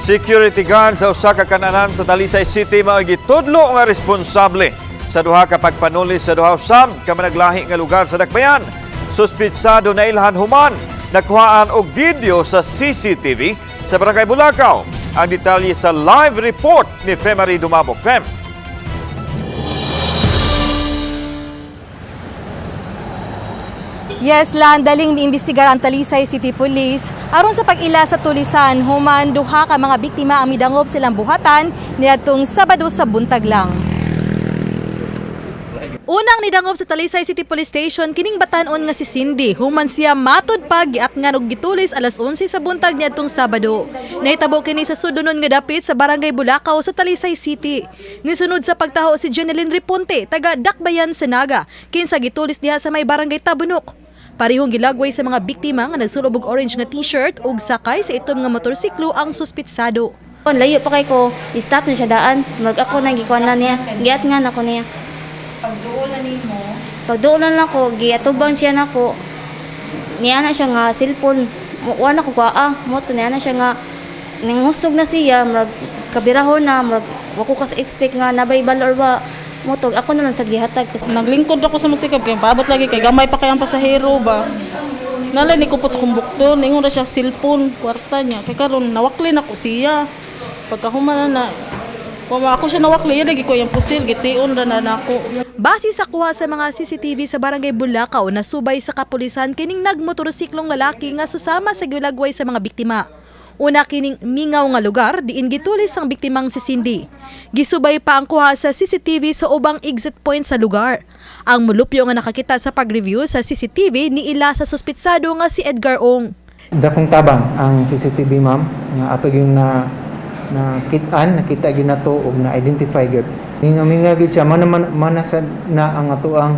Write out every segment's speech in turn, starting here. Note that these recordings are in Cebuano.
Security guard sa usa ka kananan sa Talisay City mao gitudlo nga responsable sa duha ka pagpanulis sa duha usab ka managlahi nga lugar sa Dakbayan. Suspitsado na ilhan human nakuhaan og video sa CCTV sa Barangay Bulacau. Ang detalye sa live report ni Femary Dumabok. Fem. Yes, Lan, daling miimbestigar ang Talisay City Police aron sa pag-ila sa tulisan human duha ka mga biktima ang midangop silang buhatan niadtong Sabado sa buntag lang. Unang nidangop sa Talisay City Police Station kining batan-on nga si Cindy human siya matud pa giatngan og gitulis alas 11 sa buntag niadtong Sabado. Nahitabo kini sa sudunon nga dapit sa Barangay Bulacau sa Talisay City. Nisunod sa pagtaho si Jeneline Riponte taga Dakbayan, Sanaga, kinsa gitulis diha sa may Barangay Tabunok. Parehong gilagway sa mga biktima nga nagsulob og orange nga t-shirt ug sakay sa itom nga motorsiklo ang suspitsado. Kon layo pa kay ko, i-stop na siya daan. Murag ako nang gikuan na niya. Giat nga nako niya. Pagduol na nimo, Pagduol na nako, giatubang siya nako. Niya na siya nga cellphone. Wa na ko kuaa. Mo to niya na siya nga ningusog na siya, murag kabirahon na, murag wa ko kasi expect nga nabay balo or wa. Mo to ako na lang sa gihatag. Naglingkod ako sa magtikab kay paabot lagi kay gamay pa kay ang pasahero ba. Nalay ni kupot sa kumbukton, ningon ra siya cellphone, kwarta niya. Kay karon nawakli na ko siya. Pagkahuman na na wa ako siya nawakli, iya lagi ko yung pusil, gitiun ra na nako. Base sa kuha sa mga CCTV sa Barangay Bulacau na subay sa kapulisan kining nagmotorsiklong lalaki nga susama sa gilagway sa mga biktima. Una kining mingaw nga lugar diin gitulis ang biktimang si Cindy. Gisubay pa ang kuha sa CCTV sa ubang exit point sa lugar. Ang mulupyo nga nakakita sa pag-review sa CCTV ni ila sa suspitsado nga si Edgar Ong. Dakong tabang ang CCTV, ma'am, nga ato yung na nakitaan, nakita gyud nato ug na-identify gyud. Minga gyud siya man man, man na, sad na ang ato ang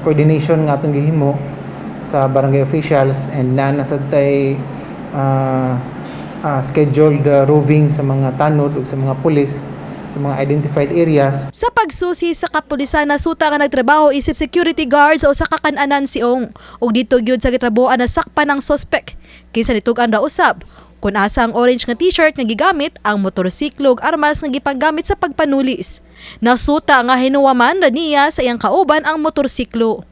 coordination nga atong gihimo sa barangay officials and na nasad tay scheduled roving sa mga tanod ug sa mga pulis sa mga identified areas. Sa pagsusi sa kapulisan, nasuta nga nagtrabaho isip security guards o sa kakananan si Ong. Ug dito gyud sa gitrabahoan na sakpan ang suspect. Kinsa nitug-an ra usab. Kung asa ang orange nga t-shirt nga gigamit, ang motorsiklo ug armas nga gipanggamit sa pagpanulis. Nasuta nga hinuwaman ra niya sa iyang kauban ang motorsiklo.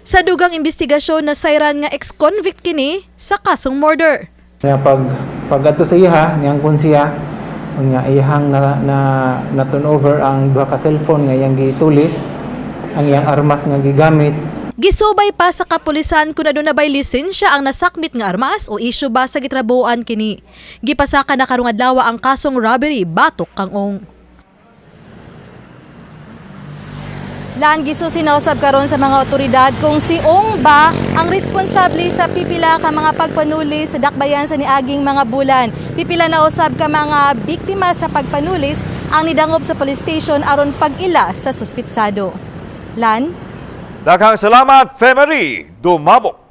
Sa dugang investigasyon, nasayran nga ex-convict kini sa kasong murder. Kaya pag pag ato sa iha, niyangkon siya, unya iyahang na, na, na turn over ang duha ka cellphone nga iyang gitulis, ang iyang armas nga gigamit. Gisubay pa sa kapulisan kung aduna bay lisensya ang nasakmit nga armas o isyu ba sa gitrabuan kini. Gipasaka na karong adlaw ang kasong robbery batok kang Ong. Lan gisusi na usab karon sa mga otoridad kung si Ong ba ang responsable sa pipila ka mga pagpanulis sa dakbayan sa niaging mga bulan. Pipila na usab ka mga biktima sa pagpanulis ang nidangop sa police station aron pag-ila sa suspitsado. Lan? Daghang salamat, Femary Dumabok.